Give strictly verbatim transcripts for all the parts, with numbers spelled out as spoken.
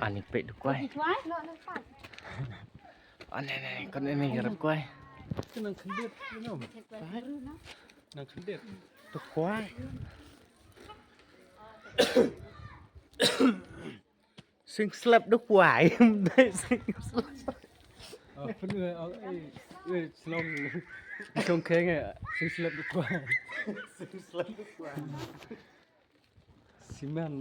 Ani peit da u kwai. Ani, ani, kan ani ïarap kwai. Nang khyndiat, nang khyndiat. Da u kwai. Sing slap da u kwai. Sing slap. Oh, pynwe, oh, eh, eh, shnong, shnong kheng, eh, sing slap da u kwai. Sing slap da u kwai. Simen.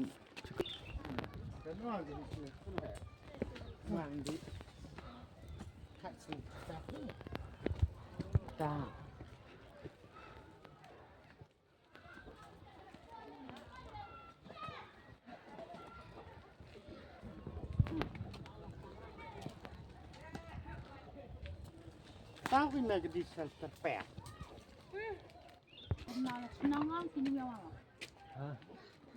Ta. Tang kin na ka di shelter pack. Na la chnong ang sini ya wa. Ha?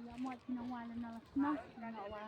Ya mo chnong wa la na la chnong. Na wa.